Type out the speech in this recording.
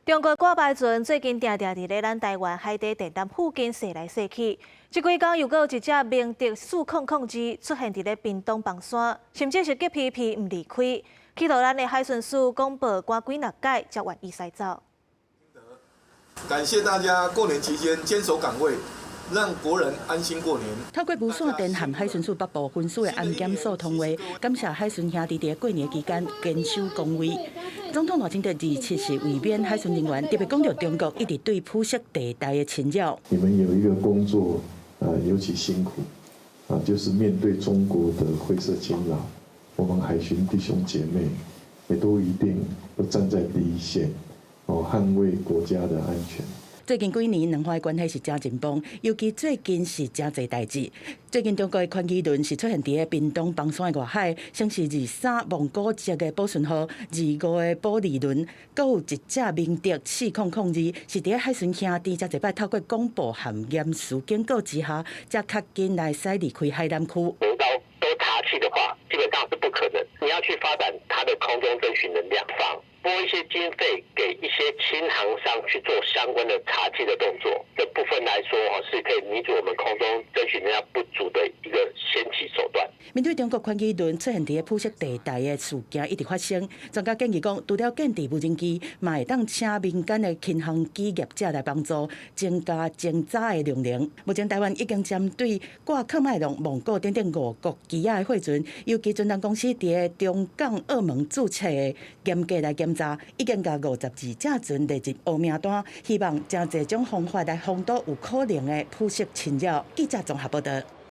中國掛牌船最近定定佇咧咱台灣海底電纜附近踅來踅去，這幾工又閣有一隻明德4002出現佇咧屏東枋山，甚至是激皮皮毋離開，去予咱的海巡署廣報趕幾若擺才願意駛走。感謝大家過年期間堅守崗位，讓國人安心過年。透過無線電和海巡署北部分署的安檢所通話，感謝海巡兄弟佇過年期間堅守崗位。總統賴清德27是慰勉海巡人員，特別講著中國一直對灰色地帶的侵擾。你們有一個工作，尤其辛苦，啊，就是面對中國的灰色侵擾，我們海巡弟兄姐妹也都一定都站在第一線，哦，捍衛國家的安全。最近幾年，兩岸關係是誠緊繃，尤其最近是誠濟代誌。最近中國的寬機輪是出現佇咧屏東枋山的外海，先是23蒙古籍的寶順號，25的保利輪，閣有一隻明德4002，是佇咧海巡兄弟誠濟擺透過廣播和嚴詞警告之下，才較緊來駛離開海南區。每一艘都查緝的話，基本上是不可能。你要去發展它的空中偵巡能量，放撥一些經費給一些輕航商去做相關的查緝的動作，這部分來說，是可以彌補我們空中偵巡能量不足的一個先期手段。面對中國寬機輪出現佇咧灰色地帶的事件一直發生，專家建議講，除了建置無人機，嘛會當請民間的輕航機業者來幫助，增加偵查的量能。目前台灣已經針對掛喀麥隆、蒙古等等五國旗仔的貨船，由船東公司佇咧中港澳門註冊的嚴格來檢查，已經共52隻船列入烏名單，希望誠濟種方法來防堵有可能的灰色侵擾。記者綜合報道。